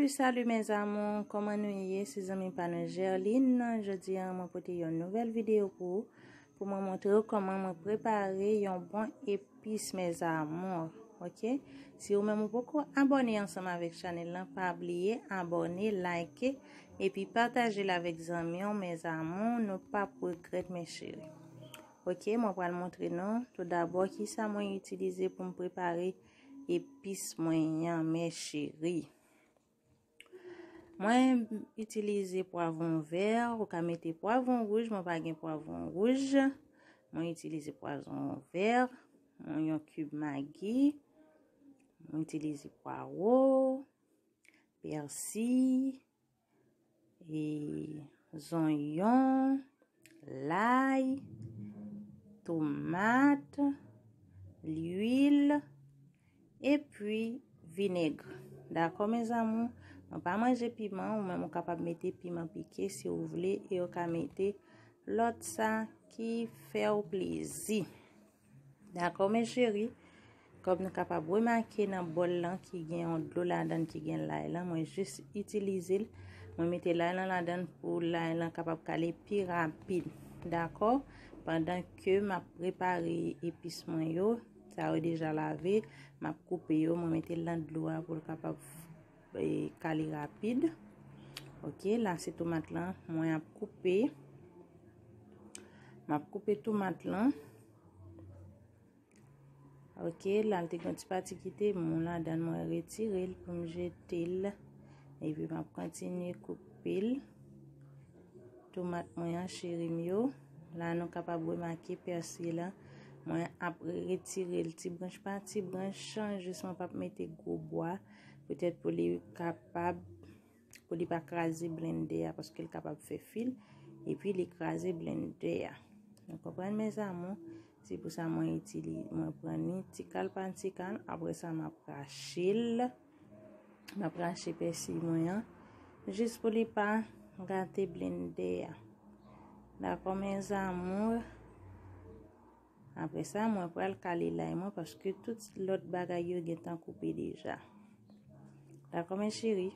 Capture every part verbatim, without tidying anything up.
Salut mes amours, kòman nou ye? Se zanmi pa nou Gerline. Jodi a mwen pote yon nouvèl videyo pou ou, pou mwen montre w kòman mwen prepare yon bon epis mes amours. Ok? Si ou menm ou poko abòne ansanm avèk chanèl lan, pa bliye abòne, like epi pataje l avèk zanmi w, mes amours, nou p ap regrèt mes chéris. Ok, mwen pral montre nou tou dabò kisa mwen itilize pou m prepare epis mwen an, mes chéris. Mwen itilize pwavwon vè, ou ka mete pwavwon wouj, mwen pa gen pwavwon wouj. Mwen itilize pwavwon vè, mwen yon kib magi, mwen itilize pwawo, pèsi, e zonyon, lay, tomat, lwil, epi vinèg. Dakò mes amours? Mwen pa manje piman, ou menm ou kapab mete piman pike si ou vle, e ou ka mete lòt sa ki fè w plezi. Dakò mes chéris? Kòm nou kapab remake nan bòl lan ki gen yon dlo ladan l ki gen lay lan, mwen jis itilize l. Mwen mete lay lan ladan l pou lay lan kapab kale pi rapid. Dakò? Pandan ke m ap prepare epis mwen yo, sa yo deja lave, m ap koupe yo, mwen mete l nan dlo a pou l kapab e, kale rapid. Ok, la se tomat lan mwen ap koupe. M ap koupe tomat lan. Ok, la l te gen yon ti pati ki te mou ladan l, mwen retire l pou m jete l. Epi m ap kontinye koupe l. Tomat mwen an, cheri m yo. La nou kapab remake pèsi lan. Mwen ap retire l ti branch pa ti branch, jis mwen p ap mete gwo bwa. Petèt pou li kapab, pou li pa kraze blendè a, paske l kapab fè fil, epi li kraze blendè a. Nou konprann mes amours? Se pou sa mwen itilize, mwen pran ni ti kal pa ti kal, apre sa m ap rache l. M ap rache pèsi mwen an, jis pou li pa gate blendè a. Dakò mes amours? Apre sa, mwen pral kale lay mwen paske tout lòt bagay yo gentan koupe deja. Dakò mes chéris?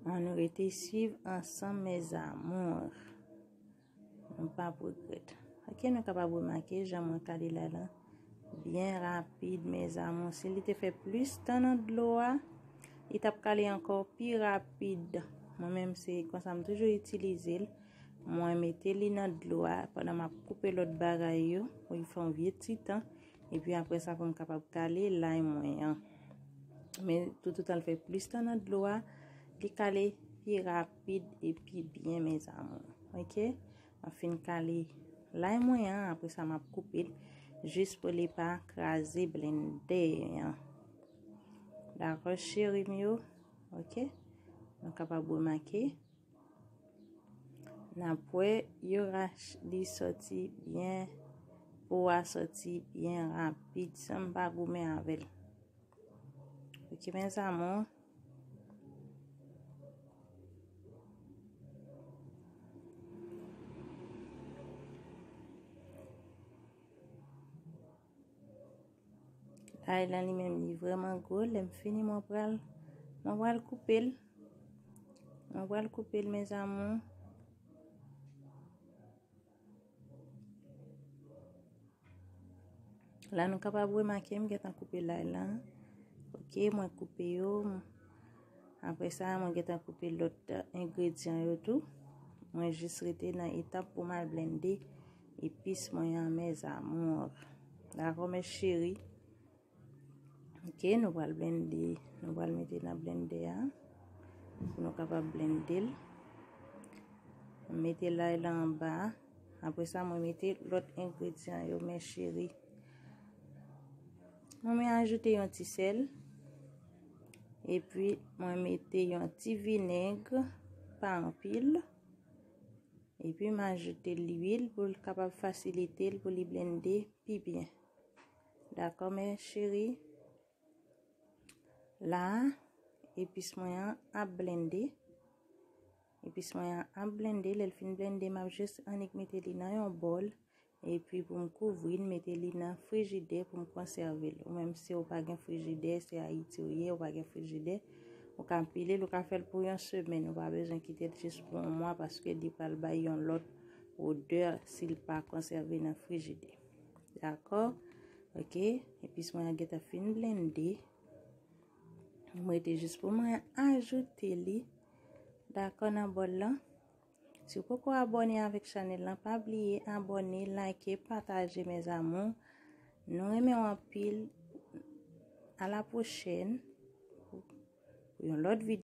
Ann rete swiv ansanm mes amours. Nou p ap regrèt. Ok, nou kapab remake jan mwen kale lay lan byen rapid mes amours. Si li te fè plis tan nan dlo a, li t ap kale ankò pi rapid. Mwen menm se konsa m toujou itilize l. Mwen mete li nan dlo a pandan m ap koupe lòt bagay yo pou li fè yon vye ti tan. Epi apre sa pou m kapab kale lay mwen an. Men toutotan l fè plis tan nan dlo a, li kale pi rapid e pi byen mes amours. Ok? M ap fin kale lay mwen an, apre sa m ap koupe l jis pou li pa kraze blendè an. Dakò cheri m yo? Ok? Nou kapab remake. N ap wè yo rach li sòti byen, po a sòti byen rapid san m pa goumen avè l. Ok mes amours. Lay lan li menm li vrèman gwo. Lè m fini mwen pral, mwen pral koupe l. Mwen pral koupe l mes amours. La nou kapab remake m gentan koupe lay lan. Ok, mwen koupe yo. Apre sa, mwen gentan koupe lòt engredyan yo tou. Mwen jis rete nan etap pou m al blende epis mwen an mes amours. Dakò mes chéris? Ok, nou pral blende, nou pral mete nan blendè a pou nou kapab blende l. Mete lay lan anba. Apre sa mwen mete lòt engredyan yo mes chéris. Mwen ajoute yon ti sèl. Epi mwen mete yon ti vinèg, pa anpil. Epi m ajoute lwil pou l kapab fasilite l pou li blende pi byen. Dakò mes chéris? La epis mwen an ap blende. Epis mwen an ap blende. Lè l fin blende, m ap jis annik mete li nan yon bòl. Epi pou m kouvri l, mete li nan frijidè pou m konsève l. Ou menm si ou pa gen frijidè, se Ayiti ou ye, ou pa gen frijidè, ou ka pile l, ou ka fè l pou yon semèn. Ou pa bezwen kite l jis pou yon mwa paske li pral bay yon lòt odè si l pa konsève nan frijidè. Dakò? Ok. Epis mwen an gentan fin blende. M rete jis pou mwen ajoute li. Dakò, nan bòl lan. Si w poko abòne avèk chanèl lan, pa bliye abòne, like, pataje, mes amours. Nou renmen w anpil. A la pwochèn pou yon lòt videyo.